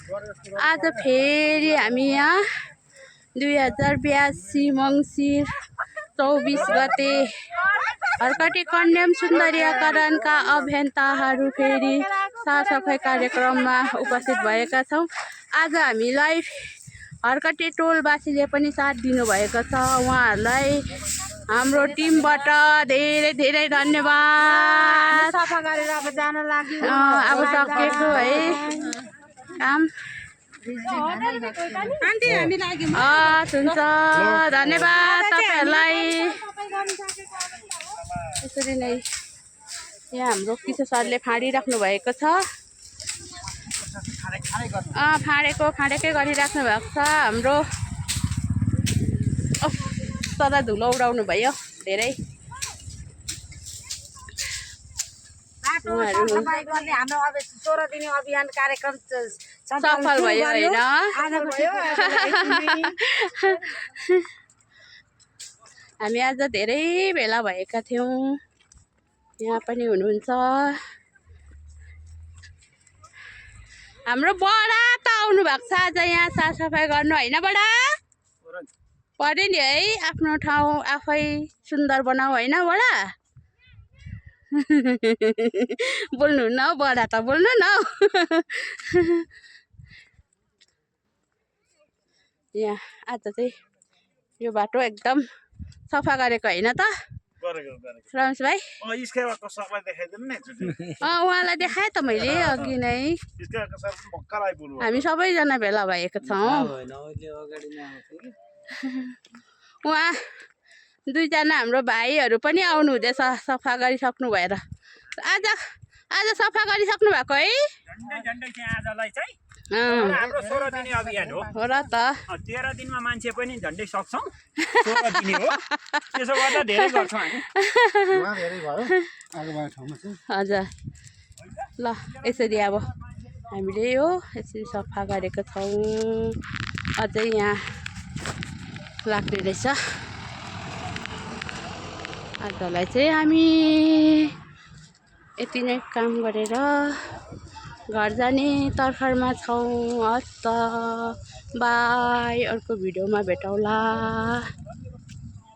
आज फेरि हामी यहाँ 2082 मङ्सिर 24 गते हर्कटी कन्याम सुन्दरीकरणका अभियन्ताहरू फेरि साफसफाइ कार्यक्रममा उपस्थित भएका छौँ। आज हामीलाई हर्कटी टोलवासीले पनि साथ दिनुभएको छ। उहाँहरूलाई हाम्रो टिमबाट धेरै धेरै धन्यवाद। सफा गरेर अब जान लाग्यो। अब सकेको है काम। हुन्छ, धन्यवाद तपाईँहरूलाई। यसरी नै यहाँ हाम्रो किशोर सरले फाँडिराख्नु भएको छ। फाँडेकै गरिराख्नु भएको छ हाम्रो। सदा धुलो उडाउनु भयो धेरै। हाम्रो अब 16 दिने अभियान कार्यक्रम सफल भयो होइन? हामी आज धेरै भेला भएका थियौँ। यहाँ पनि हुनुहुन्छ हाम्रो बडा त आउनु भएको छ आज यहाँ साफसफाइ गर्नु होइन बडा? पर्यो नि है, आफ्नो ठाउँ आफै सुन्दर बनाऊ होइन बडा? बोल्नु न हौ बडा, त बोल्नु न हौ। यहाँ आज चाहिँ यो बाटो एकदम सफा गरेको होइन त रमेश भाइ? उहाँलाई देखाएँ त मैले अघि नै। हामी सबैजना भेला भएको छौँ। उहाँ दुईजना हाम्रो भाइहरू पनि आउनु हुँदैछ सफा गरिसक्नु भएर। आज सफा गरिसक्नु भएको है? हाम्रो 16 दिने अभियान हो र त। 13 दिनमा मान्छे पनि झन्डै सक्छौँ। 16 दिने हो, त्यसो गर्दा धेरै गर्छौँ हामी। हजुर, ल यसरी अब हामीले यो यसरी सफा गरेको छौँ। अझै यहाँ लाग्ने रहेछ। आजलाई चाहिँ हामी यति नै काम गरेर घर जाने तर्खरमा छौँ। हस् त, बाई, अर्को भिडियोमा भेटौँला।